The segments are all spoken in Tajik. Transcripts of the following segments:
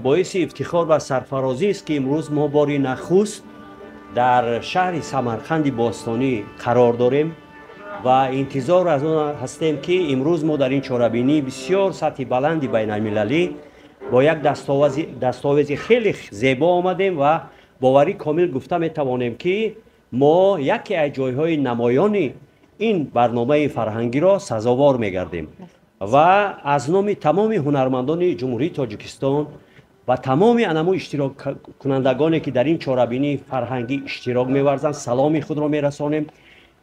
Боиси ифтихор ва сарфарозӣ аст, ки имрӯз мо бори нахуст дар шаҳри Самарқанди бостонӣ қарор дорем ва интизор аз он ҳастем, ки имрӯз мо дар ин чорабинии бисёр сатҳи баланди байналмилалӣ бо як дастовези хеле зебо омадем ва боварӣ комил гуфта метавонем, ки мо яке аз ҷойҳои намоёни ин барномаи фарҳангиро сазовор мегардем ва аз номи тамоми ҳунармандони Ҷумҳурии Тоҷикистон ва тамоми анаму иштироккунандагоне, ки дар ин чорабинии фарҳангӣ иштирок меварзанд, саломи худро мерасонем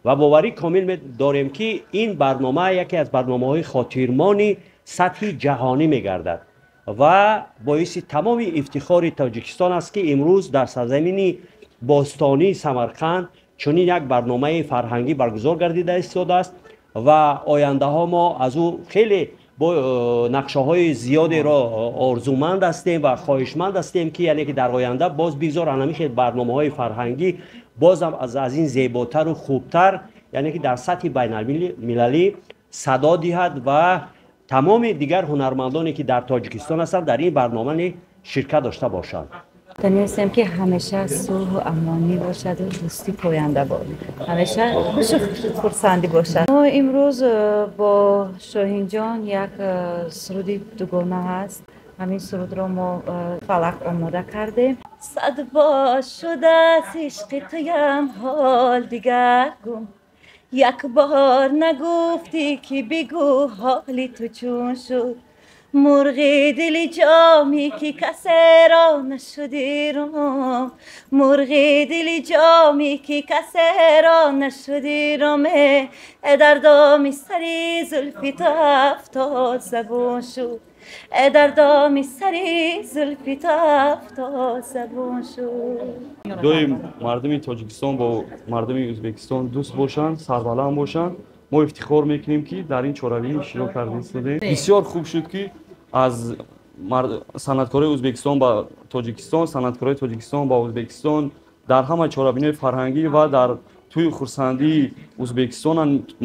ва боварӣ комил дорем, ки ин барнома яке аз барномаҳои хотирмони сатҳи ҷаҳонӣ мегардад ва боиси тамоми ифтихори Тоҷикистон аст, ки имрӯз дар сарзамини бостонии Самарқанд чунин як барномаи фарҳангӣ баргузор гардида истодааст ва ояндаҳо мо аз ӯ хеле бо нақшаҳои зиёдеро орзуманд ҳастем ва хоҳишманд ҳастем, ки яъне ки дар оянда боз бигзор ҳамин хел барномаҳои фарҳангӣ бозам аз ин зеботару хубтар, яъне ки дар сатҳи байналмилалӣ садо диҳад ва тамоми дигар ҳунармандоне, ки дар Тоҷикистон ҳастанд, дар ин барнома ширкат дошта бошанд. Гуфтанӣ ки ҳамеша сулҳу амонӣ бошаду дӯстӣ поянда бод, ҳамеша хушу хурсандӣ бошад. Мо имрӯз бо Шоҳинҷон як суруди дугона ҳаст. Ҳамин сурудро мо фалак омода кардем. Сад бор шудааст ишқи туям ҳол дигаргум, як бор нагуфтӣ, ки бигӯ ҳоли ту чун шуд. Мурғи дили ҷомӣ, ки касеро нашудӣ ром, мурғи дили ҷомӣ, ки касеро нашудӣ роме, э дар доми сари зулфи ту афтод забун шуд, э дар доми сари зулфи ту афтод забун шуд. Доим мардуми Тоҷикистон бо мардуми Ӯзбекистон дӯст бошанд, сарбаланд бошанд. Мо ифтихор мекунем, ки дар ин чорабинӣ иштирок карда истодем. Бисёр хуб шуд, ки аз санъаткорои Ӯзбекистон ба Тоҷикистон, санъаткорои Тоҷикистон ба Ӯзбекистон дар ҳама чорабиниҳои фарҳангӣ ва дар тӯи хурсандии Ӯзбекистон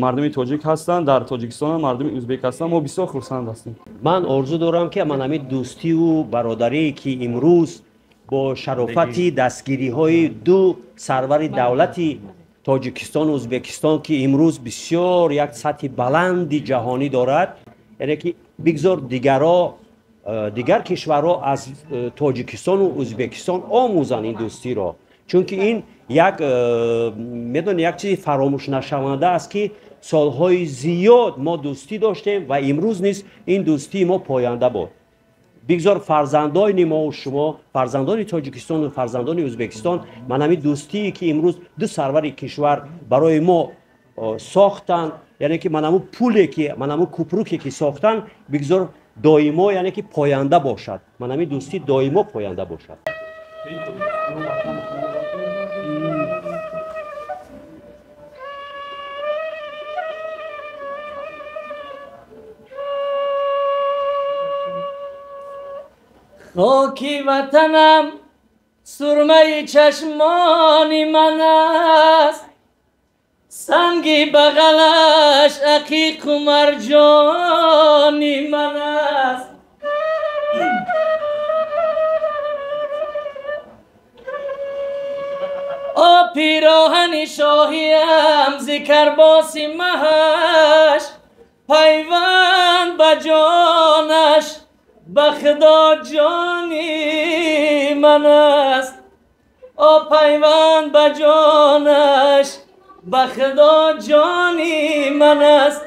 мардуми тоҷик ҳастанд, дар Тоҷикистон мардуми ӯзбек ҳастанд. Мо бисёр хурсанд ҳастем. Ман орзу дорам, ки ман ҳамин дӯстиву бародарие, ки имрӯз бо шарофати дастгириҳои ду сарвари давлати Тоҷикистону Ӯзбекистон, ки имрӯз бисёр як сатҳи баланди ҷаҳонӣ дорад, яъне ки бигзор дигаро, дигар кишварҳо аз Тоҷикистону Ӯзбекистон омӯзанд ин дӯстиро, чунки ин як медони як чизи фаромӯшнашаванда аст, ки солҳои зиёд мо дӯстӣ доштем ва имрӯз низ ин дӯстии мо поянда буд. Бигзор фарзандони мову шумо, фарзандони Тоҷикистону фарзандони Ӯзбекистон, ман ҳамин дӯстие, ки имрӯз ду сарвари кишвар барои мо сохтанд, яъне ки ман ҳамун пуле, ки ман ҳамун купруке, ки сохтанд, бигзор доимо, яъне ки поянда бошад. Ман ҳамин дӯстӣ доимо поянда бошад. Хоки ватанам сурмаи чашмони ман аст, санги бағалаш ақиқу марҷони ман аст. О пироҳани шоҳиям зи карбоси маҳаш, пайванд ба ҷонаш ба худо ҷони ман аст. О пайванд ба ҷонаш ба худо ҷони ман аст.